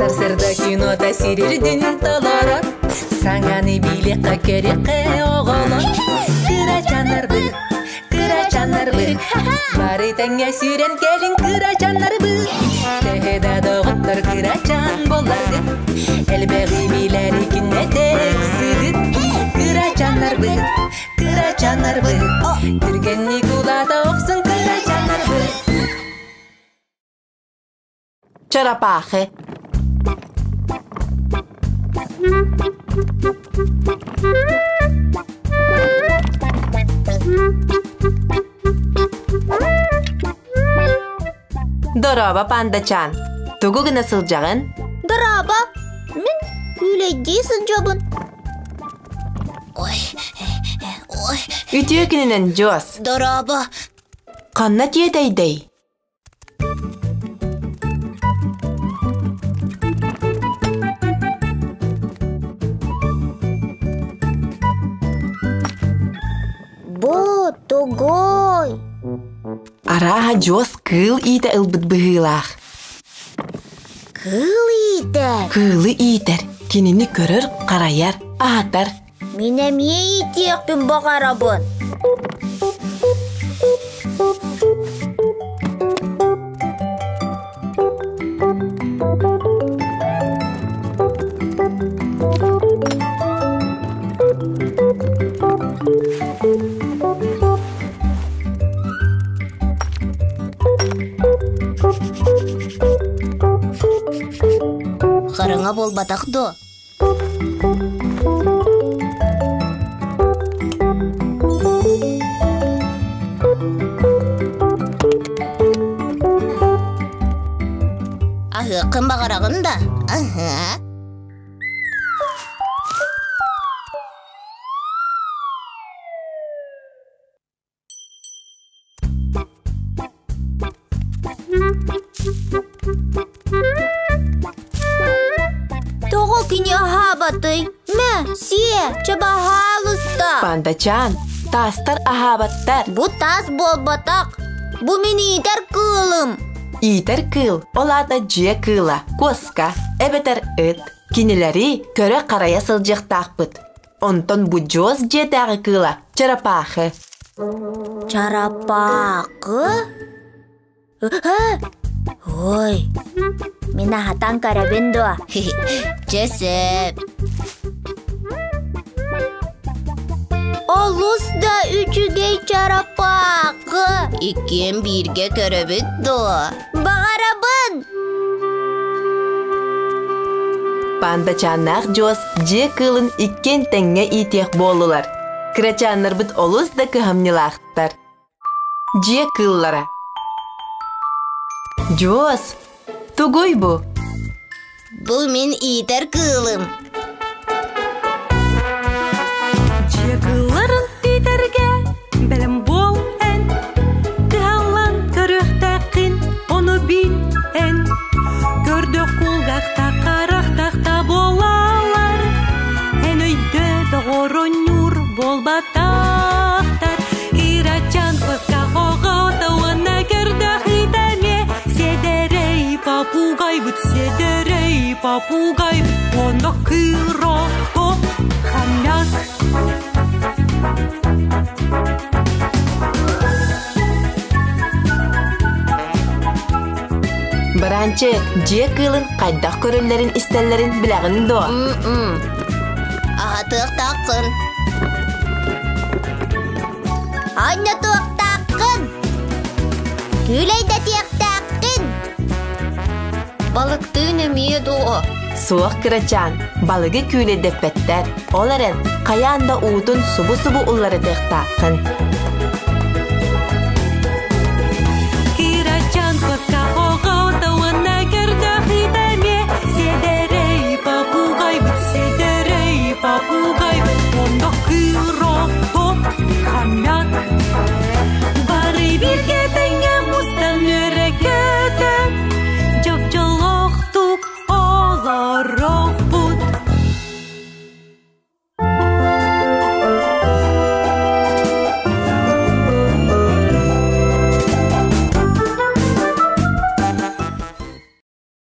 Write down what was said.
Сарсыарда кинота сирирдин толорор, Саҥаны билиэххэ көрүөххэ оҕолор. Кырачааннарбыт, кырачааннарбыт, Бары тэҥҥэ сүүрэн кэлиҥ кырачааннарбыт. Төһө да доҕоттор кырачаан буолларгыт, Элбэҕи билэри күннэтэ ыксыгыт. Кырачааннарбыт, кырачааннарбыт, Түргэнник улаата охсун кырачааннарбыт. Чарапаахы Дорообо, пандачаан. Тугу гына сылдьаҕын? Дорообо, мин күүлэйдии сылдьабын. Ой, ой. Үтүө күнүнэн, Дьуос. Дорообо. Ханна тиэтэйдэй? Бу тугуй? Арааһа дьуос кыыл иитэ ылбыт быһыылаах. Кыыл иитэр? Кыылы иитэр, кинини көрөр-харайар, аһатар. Мин эмиэ иитиэхпин баҕарабын. Хараҥа буолбатах дуо? Аһыаххын баҕараҕын да? Аһа. Тоҕо кини аһаабатый? Мэ, сиэ, чэ баһаалыста. Пандачаан, таастар аһаабаттар. Бу таас буолбатах. Бу мин иитэр кыылым. Иитэр кыыл, ол аата дьиэ кыыла, куоска, эбэтэр ыт. Кинилэри көрө-харайа сылдьыахтаахпыт. Онтон бу дьуос дьиэтээҕи кыыла чарапаахы. Чарапаахы? Ой, мин аһатан көрөбүн дуо? Чэ сөп. Олус да үчүгэй чарапаахы! Иккиэн бииргэ көрөбүт дуо? Баҕарабын! Пандачааннаах Дьуос дьиэ кыылын иккиэн тэҥҥэ иитиэх буоллулар. Кырачааннарбыт олус да кыһамньылаахтар. Дьиэ кыыллара. Дьуос, тугуй бу? Бу мин иитэр кыылым. Дьиэ кыылларын иитэргэ бэлэм буол эн. Кыһаллан көрүөхтээххин, ону бил эн. Көрдөх кулгахта харахтахта буолалар. Эн өйдө доҕоронньуур буолбатахтар. Ирачан куска оҕото уонна көрдөх итэмиэ Сиэдэрэй попугайбыт, сиэдэрэй попугай, Онно кыро хомяк. Баранчык, дьиэ кыылын хайдах көрөллөрүн истэллэрин билэҕин дуо? Аһатыахтааххын. Анньатыахтааххын. Күүлэйдэтиэхтээххин. Балыктыын эмиэ дуо? Суох кырачаан, балыгы күүлэйдэппэттэр. Ол эрэн, хайаан да уутун субу-субу улларытыахтааххын.